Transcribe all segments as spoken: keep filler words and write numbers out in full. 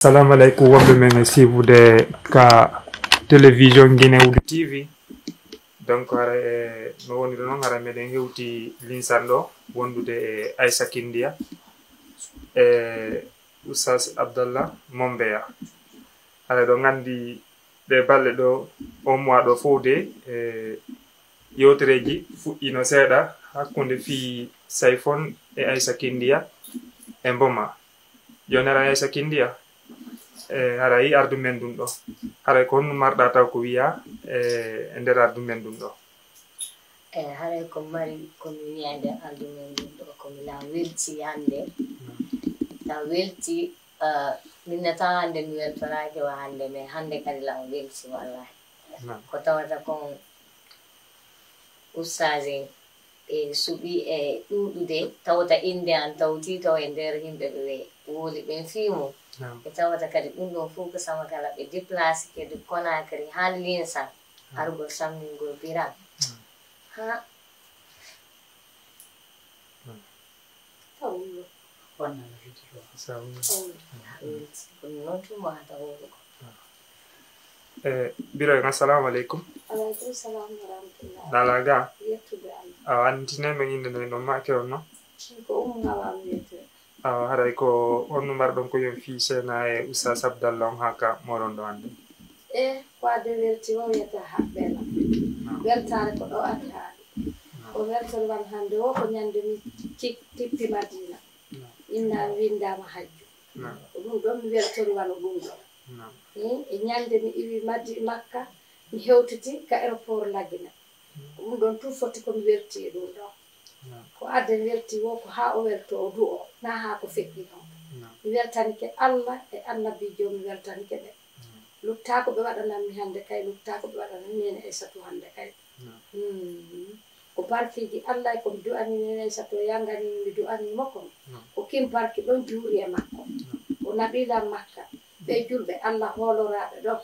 Assalamu aleykum, wonɓe men e siibude ka télévision Guinée Wood T V. Donc, hara e no woniri noon, hara meɗen hewti Linsan ɗo, wondude e Aissa Kindiya e Oustaz Abdallah Mombeya. Hara ɗo nganndi ɗe balɗe ɗo, o mois ɗo fof de, e yewtereeji fuɗɗiino seeɗa hakkunde fii Sayfon e Aissa Kindiya e Mboma. Jooni hara Aissa Kindiya, e hara yi ardu men ɗum ɗo. Hara ko honno marɗa taw ko wiya e, e nder ardu men ɗum ɗo? E haray ko mari ko mi wiya nder ardu men ɗum ɗo, ko mi lan welti hannde. Lan welti, eh, min na tan hannde mi weltoraaki wa hannde, mais hannde kadi lan welti wallahi. Lan. Ko tawata kon ustaas en ɓe suɓi e ɗuuɗude, tawata innde an tawti taw e nder yimɓe ɓe ɓe wowli ɓen fii mum. Lan. Ɓe tawata kadi ɗum ɗon fof ko sama kala ɓe déplacé kadi Conakry haa Linsan. Lan. Argol sammingol Biran. Lan. Ha. Lan. Tawlo. Wonna no fiti ko. Sawlo. Tawlo. Lan. Ko noon tuma tawlo ko. Lan. E, Biroy, assalamu aleykum. Aleykum salam wa rahmatullah. Nala ga? Yettude Allah. Awa, annditine men innde nde, no make on no? Ko Ummu Hawa mi wiyetee. Awa, haray ko honno mbarɗon ko yon fii Seena e Oustaz Abdallah on haa ka moron ɗo hannde? E, ko adde welti o wiyata haɓɓeela. Naam. Weltaare ko ɗo adi haali. Naam. O weltori wan hannde o ko ñande mi ci-, tippi Madina. Naam. Inna mi windaama hajju. Naam. Ko ɗum ɗon mi weltori wano ɗum ɗon. Naam. E, e ñande mi iwi Madi-, Makka, mi hewtiti ka aéroport Lagine. Naam. Ko ɗum ɗon tun foti ko mi welti e ɗum ɗon. Naam. Ko adde mi welti wo ko haa o welto o du'o, na haa ko feƴƴi ɗon. Naam. Mi weltanike Allah e Annabiijo, mi weltanike ɓe. Naam. Luttaako ɓe waɗanan mi hannde kay, luttaako ɓe waɗanan Neene Aysatu hannde kay. Naam. Mm. Ko barkiiji Allah e ko mi du'ani Neene Aysatu o yanngani mi, mi du'ani mo kon. Naam. Ko kin barki ɗon juuri e makko. Naam. O naɓilan Makka. Ɓe julɓe Allah hooloraaɓe ɗon.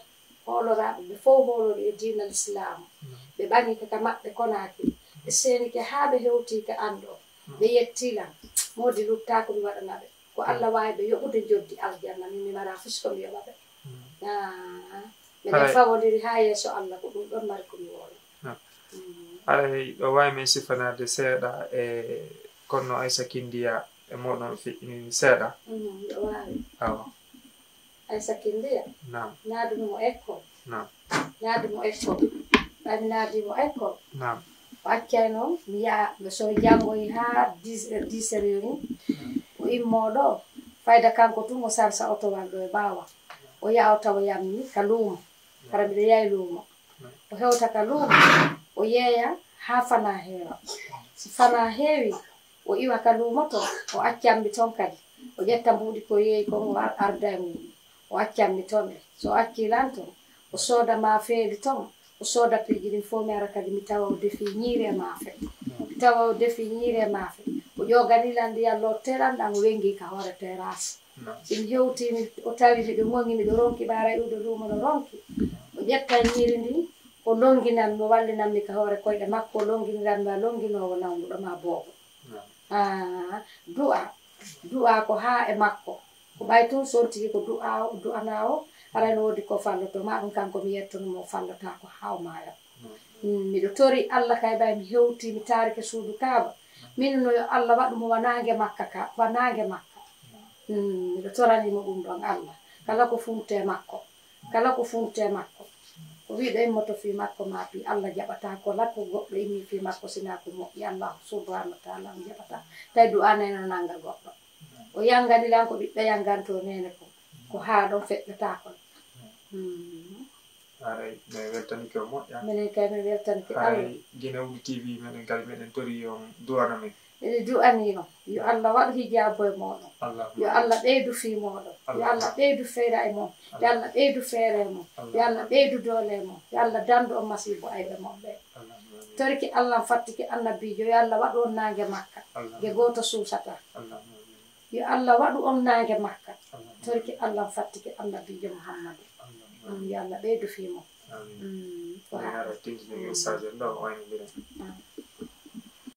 Hooloraaɓe ɓe fow hoolori e diina Lislaamu. Naam. Ɓe ɓaŋi ka, ka maɓɓe Konaakiri. Ɓe seenike haa ɓe hewti ka an ɗo. Naam. Ɓe yetti lan. Moodi luttaako mi waɗana ɓe. Ko Allah waawi ɓe yoɓude njoddi aljanna, min mi mara fus ko mi yoɓa ɓe. Mm. Ah, miɗen fawondiri haa yeeso Allah, ko ɗum ɗon mari ko mi woola. Ah. Mm. Haray ɗo waawi men sifanaade seeɗa e konno Aysa Kindiya e mooɗon feƴƴinini seeɗa? Mm, miɗo waawi. Awa. Aysa Kindiya? Naam. Naadu mo école. Naam. Naadu mo école. Ɓay mi naadi mo école. Naam. O accay noon, mi yaha, mi so janngoyi haa dix, dix heures yoni, o immoo ɗo, fayda kanko tun o sarsa otowal ɗo e ɓaawa. O yaha o tawoyam mi ka luumo, hara miɗo yahi luumo. O hewta ka luumo, o yeeya haa fanaa heewa. Si fanaa heewi, o iwa ka luumo ton, o accam mi ton kadi. O ƴetta mbuuɗi ko yeeyi kon, o ar-, arda e muɗum. O accam mi ton ɗe. So o accii lan ton, o sooda maafeeli ton, o sooda piiji ɗin fow, mi ara kadi mi tawa o defii ñiiri e maafe. Mi tawa o defii ñiiri e maafe. O ƴooganii lan ndiyam lotteeɗam ɗam, o wengii ka hoore teraas. Si mi hewtii, mi, o tawi miɗo ŋoŋi, miɗo ronki, ɓaaray ɗuuɗo luumo no ronki. O ƴetta ñiiri ndin, o longinan mi, o wallinan mi ka hoore koyɗe makko, o longiniran mi a longinoowo nawnuɗo ma boobo. Ah, du'a, du'a ko haa e makko. Ko ɓay tun sontigi ko du'a o, du'anaa o, haray no woodi ko falloto ma ɗum, kanko mi yettono mo, o fallotaako haa o maaya. Mm, miɗo tori Allah kay ɓay mi hewti, mi taarike suudu Kaaba. Min no yo Allah waɗu mo wa naange Makka ka, wa naange Makka. Mm, miɗo torani mo ɗum ɗon Allah. Kala ko funte makko. Kala ko funte makko. Ko wi'uɗo immoto fii makko ma fii Allah jaɓataa, ko la ko goɗɗo immi fii makko sinaa ko moƴƴi, Allah subhanahu wa ta'ala on jaɓataa. Tawi du'aanay no nanga goɗɗo. O yangani lan ko ɓiɗɗo yanganto neene ko. Ko haa ɗon feƴƴotaako. Mm. Haray, mi weltanike o moƴƴa. Minen kay, mi weltanike Allah. Haray, Guinée Wood T V, minen kadi, miɗen tori on du'ana men. Miɗo du'ani on. Yo Allah waɗu hijaabu e mooɗon. Allahumma. Yo Allah ɓeydu fii mooɗon. Yo Allah. Allahumma. Ɓeydu feere e mon. Yo Allah. Allah ɓeydu feere e mon. Yo Allah. Allah ɓeydu doole e mon. Yo Allah dandu on masiibo ayɓe mon ɓe. Allahumma amiin. Torike Allah, fattike Annabiijo, yo Allah waɗu on naange Makka. Allahumma. Ge gooto suusataa. Allahumma amiin. Yo Allah waɗu on naange Makka. Allahumma. Torike Allah, fattike Annabiijo Muhammadu. Allahumma. Mm, yo Allah ɓeydu fii mon. Amiin. Mm, ko haa. Ara tintini ustaajo ɗo, o wayno mbiɗen. Mm.